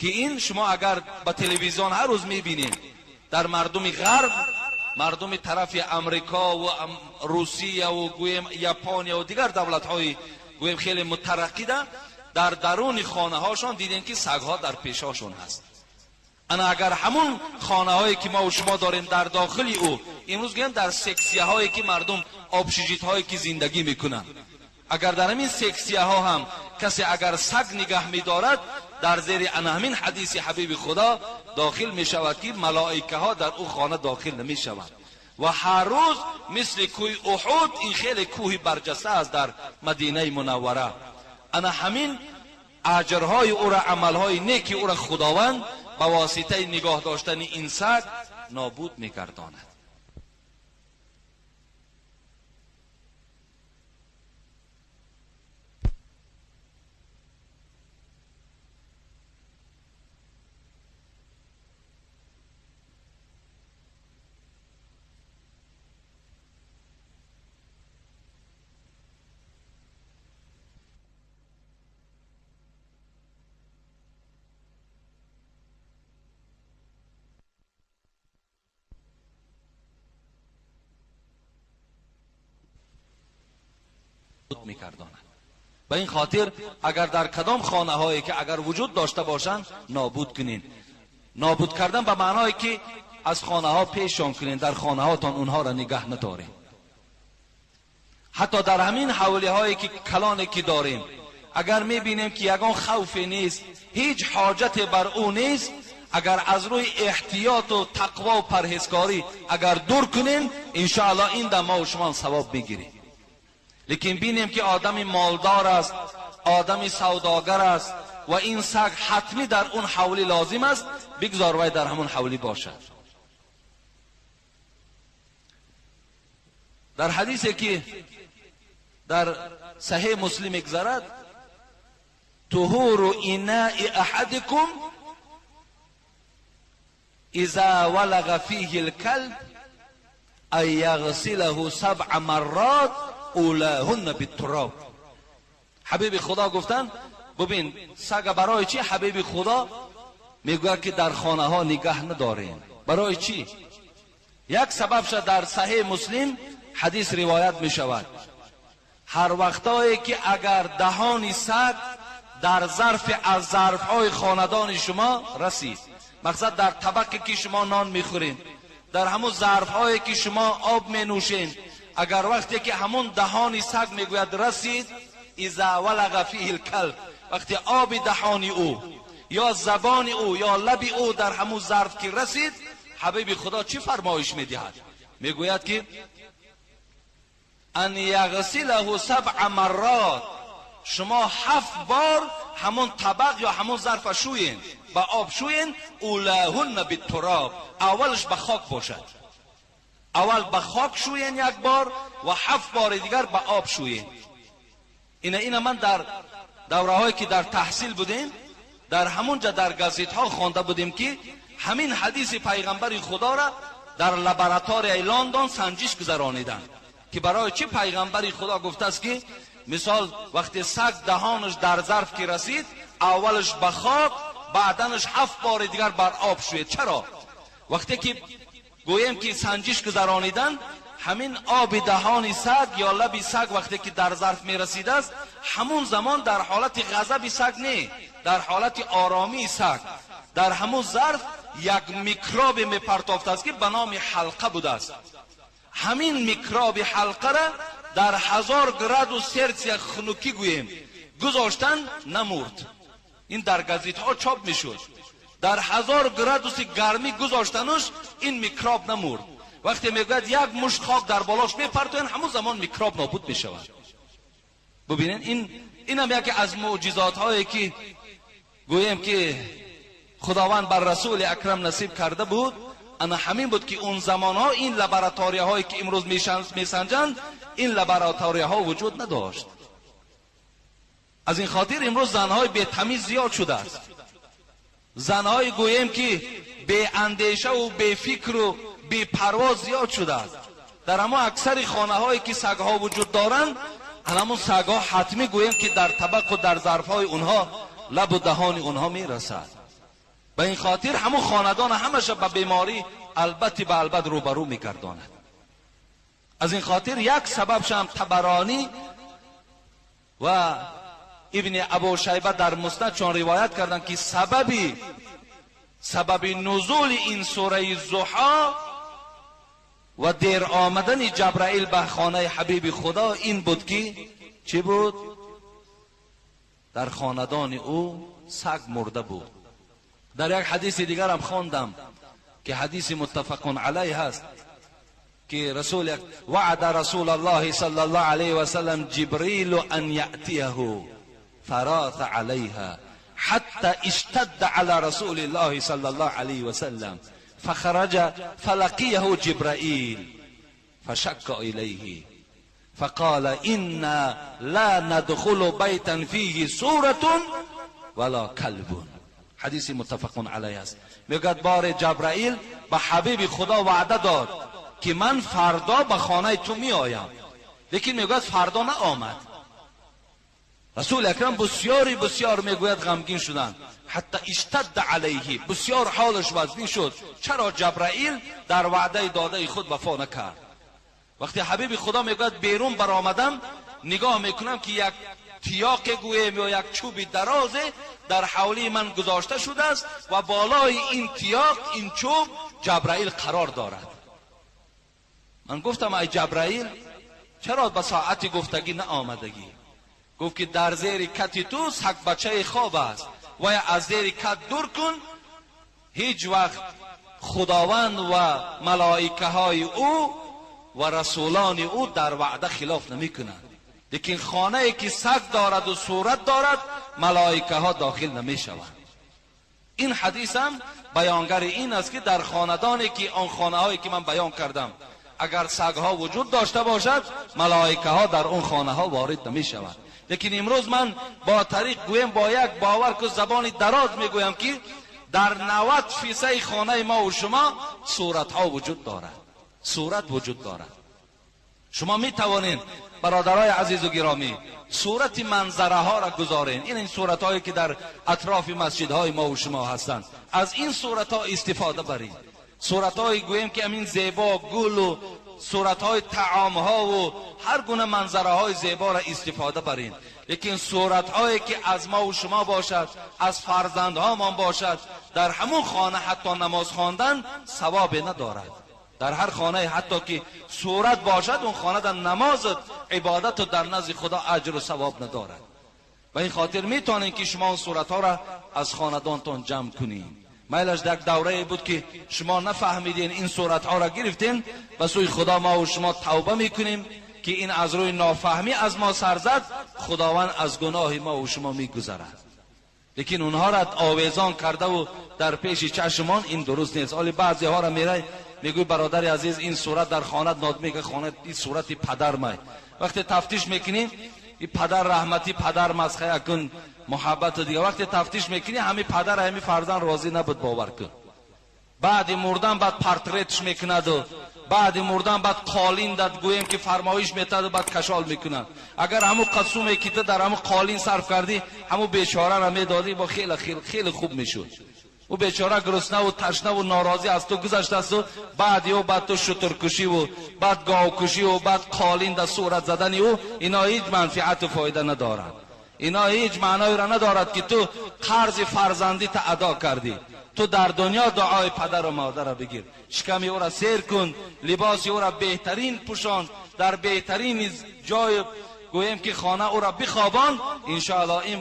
ки ин шумо агар ба телевизион ҳар рӯз мебинед, дар мардуми ғарб, мардуми тарафи Амрико ва Русия ва гӯем Япония ва дигар давлатҳои гӯем хеле мутараққида, дар даруни хонаҳошон дидем ки сагҳо дар пешҳошон ҳаст. Ана агар ҳамон хонаҳое ки мо ва шумо дорем дар дохили ӯ, имрӯз гӯем дар сексияҳое ки мардум общежитҳое ки зиндагӣ мекунанд, агар дар ҳамин сексияҳо ҳам касе агар саг нигаҳ медорад, дар зери ана ҳамин ҳадиси ҳабиби худо дохил мешавад ки малоикаҳо дар ӯ хона дохил намешаванд. Ва ҳар рӯз мисли кӯҳи Уҳуд, ин хеле кӯҳи барҷаста аст дар Мадинаи Мунаввара, ана ҳамин аҷрҳои ӯра, амалҳои неки ӯра Худованд ба воситаи нигоҳ доштани ин саг нобуд мегардонад. میکردانند. به این خاطر اگر در کدام خانه هایی که اگر وجود داشته باشند نابود کنین. نابود کردن به معنای که از خانه ها پیشان کنین، در خانه هاتان اونها را نگه ندارین. حتی در همین حولی هایی که کلانی که داریم، اگر میبینیم که یگان خوفی نیست، هیچ حاجت بر او نیست، اگر از روی احتیاط و تقوا و پرهیزکاری اگر دور کنین، انشاءالله این دم ما و شما ثواب میگیریم. لیکن بینیم که آدم مالدار است، آدم سوداگر است و این سگ حتمی در اون حولی لازم است، بگذار وی در همون حولی باشد. در حدیثی که در صحیح مسلم میگذرد، طهور اناء احدکم اذا ولغ فیه الکلب ان یغسله سبع مرات اولاهن بالتراب. حبیب خدا گفتن ببین سگ برای چی حبیب خدا میگوید که در خانه ها نگه نداریم؟ برای چی؟ یک سبب شد در صحیح مسلم حدیث روایت می شود، هر وقتایی که اگر دهان سگ در ظرف از ظرفهای خاندان شما رسید، مقصد در طبقی که شما نان میخورین، در همون ظرفهایی که شما آب می نوشین، اگر وقتی که همون دهان سگ میگوید رسید، اذا ولغ فیه الکلب، وقتی آب دهان او یا زبان او یا لب او در همون ظرف که رسید، حبیب خدا چی فرمایش میدهد؟ میگوید که ان یغسله سبع مرات، شما 7 بار همون طبق یا همون ظرف شوین، با آب شوین، اولاهن بالتراب، اولش به خاک باشد، اول به خاک شوین یک بار و 7 بار دیگر به آب شوین. اینا من در دوره که در تحصیل بودیم، در همونجا در گازیت ها خوانده بودیم که همین حدیث پیغمبر خدا را در لابراتوری لندن سنجش گذرانیدن که برای چی پیغمبر خدا گفته است که مثال وقتی سگ دهانش در ظرف که رسید، اولش به خاک، بعدنش 7 بار دیگر بر آب شوید. چرا؟ وقتی که گوییم که سنجش گذرانیدن، همین آب دهان سگ یا لب سگ وقتی که در ظرف می رسید است، همون زمان در حالت غضب سگ نه، در حالت آرامی سگ، در همون ظرف یک میکروب می پرتافته است که به نام حلقه بوده است. همین میکروب حلقه را در 1000 گرادوس سلسیوس خنکی گوییم گذاشتن، نمرد. این در گازیت ها چاپ میشد. در 1000 گرادوس گرمی گذاشتنش، این میکروب نمرد. وقتی میگوید یک مشت خاک در بالاش میپرتوین، همون زمان میکروب نابود میشود. ببینین این هم یکی از معجزات هایی که گوییم که خداوند بر رسول اکرم نصیب کرده بود، انا همین بود که اون زمان ها این لابراتوری هایی که امروز میسنجند، این لابراتوری ها وجود نداشت. از این خاطر امروز زنهای بی تمیز زیاد شده است. زنهای گوییم که بی اندیشه و بی فکر و بی پروا زیاد شده است. در اما اکثر خانه هایی که سگها وجود دارند، همون سگها حتمی گوییم که در طبق و در ظرف های اونها لب و دهان اونها میرسد. Ба ин хотир ҳамун хонадон ҳамаша ба беморӣ албатта ба албат рӯбарӯ мегардонад. Аз ин хотир як сабабшам Табаронӣ ва Ибни Абу Шайба дар Муснад чун ривоят карданд, ки сабаби нузули ин сураи Зуҳо ва дер омадани Ҷабраил ба хонаи ҳабиби Худо ин буд, ки чӣ буд? Дар хонадони ӯ саг мурда буд. Дар як ҳадиси дигарам хондам, ки ҳадиси муттафақун алайҳ ҳаст, ки расул ваъда расул аллоҳи саллаллоҳу алайҳи васаллам ҷибрилу ан яътияҳу фаратha алайҳа ҳатта иштадда ала расулиллоҳи саллаллоҳу алайҳи васаллам фахараҷа фалақияҳу ҷибраил фашакка илайҳи фақала инна ла надхулу байтан фиҳи суратун вала калбун. Ҳадиси муттафақун алайҳ аст. Мегӯяд бори Ҷабраил ба ҳабиби Худо ваъда дод, ки ман фардо ба хонаи ту меоям, лекин мегӯяд фардо наомад. Расули акрам бисёри бисёр мегӯяд ғамгин шуданд, ҳатто иштадда алайҳи, бисёр ҳолаш вазнин шуд, чаро Ҷабраил дар ваъдаи додаи худ вафо накард. Вақте ҳабиби Худо мегӯяд берун баромадам, нигоҳ мекунам, ки як тиёқе гӯем ё як чӯби дарозе дар ҳавлии ман гузошта шудааст ва болои ин тиёқ, ин чӯб Ҷабраил қарор дорад. Ман гуфтам ай Ҷабраил, чаро ба соати гуфтагӣ наомадагӣ? Гуфт ки дар зери кати ту сагбачаи хоб аст ва аз зери кат дур кун, ҳеҷ вақт Худованд ва малоикаҳои ӯ ва расулони ӯ дар ваъда хилоф намекунанд, лекин хонае ки саг дорад ва сурат дорад малоикаҳо дохил намешаванд. Ин ҳадис ҳам баёнгари ин аст, ки дар хонадоне ки он хонаҳое ки ман баён кардам, агар сагҳо вуҷуд дошта бошад, малоикаҳо дар он хонаҳо ворид намешаванд. Лекин имрӯз ман бо тариқ гӯем, бо як бовар ку забони дароз мегӯям, ки дар 90% хонаи мо ва шумо суратҳо вуҷуд дорад, сурат вуҷуд дорад. Шумо метавонед бародарои азизу гиромӣ сурати манзараҳоро гузоред. Ин суратҳое ки дар атрофи масҷидҳои мо ва шумо ҳастанд, аз ин суратҳо истифода баред. Суратҳои гӯем ки ҳамин зебо, гулу суратҳои таомҳову ҳар гуна манзараҳои зеборо истифода баред. Лекин суратҳое ки аз мо ва шумо бошад, аз фарзандҳомон бошад, дар ҳамун хона ҳатто намоз хондан савобе надорад. Дар ҳар хонае ҳатто ки сурат бошад, он хона дар намозат, ибодату дар назди Худо аҷру савоб надорад. Ба ин хотир метавонед ки шумо он суратҳоро аз хонадонтон ҷамъ кунед. Майлаш як даврае буд, ки шумо нафаҳмидин, ин суратҳоро гирифтем, ба сӯи Худо мо ва шумо тавба мекунем, ки ин аз рӯи нофаҳмӣ аз мо сар зад, Худованд аз гуноҳи мо ва шумо мегузарад. Лекин онҳоро овезон кардаву дар пеши чашмон ин дуруст нест. Оли баъзеҳоро мерай мегӯй бародари азиз, ин сурат дар хонат нод, мега хона ин сурати падар май. Вақте тафтиш мекунӣ, ин падар раҳматӣ, падар масхая акун муҳаббату дига. Вақте тафтиш мекунӣ, ҳами падар ҳами фарзанд розӣ набуд, бовар кун. Баъди мурдан баъд портретш мекунаду баъди мурдан баъд қолин дад, гӯем ки фармоиш метаду баъд кашол мекунад. Агар ҳамун қасуме ки ту дар ҳамун қолин сарф кардӣ, ҳамун бечораро медодӣ, бо хеле хеле хуб мешуд. Ӯ бечора гуруснаву ташнаву норозӣ аз ту гузаштасту баъди ӯ баъд ту шутуркушиву баъд говкушиву баъд қолин да сурат задани ӯ, ино ҳеҷ манфиату фоида надорад. Ино ҳеҷ маъноеро надорад, ки ту қарзи фарзандита адо кардӣ. Ту дар дунё дуои падару модарро бигир, шиками ӯро сер кун, либоси ӯро беҳтарин пӯшон, дар беҳтарин ҷой гӯем ки хона ӯро бихобон, иншоаллоҳ ин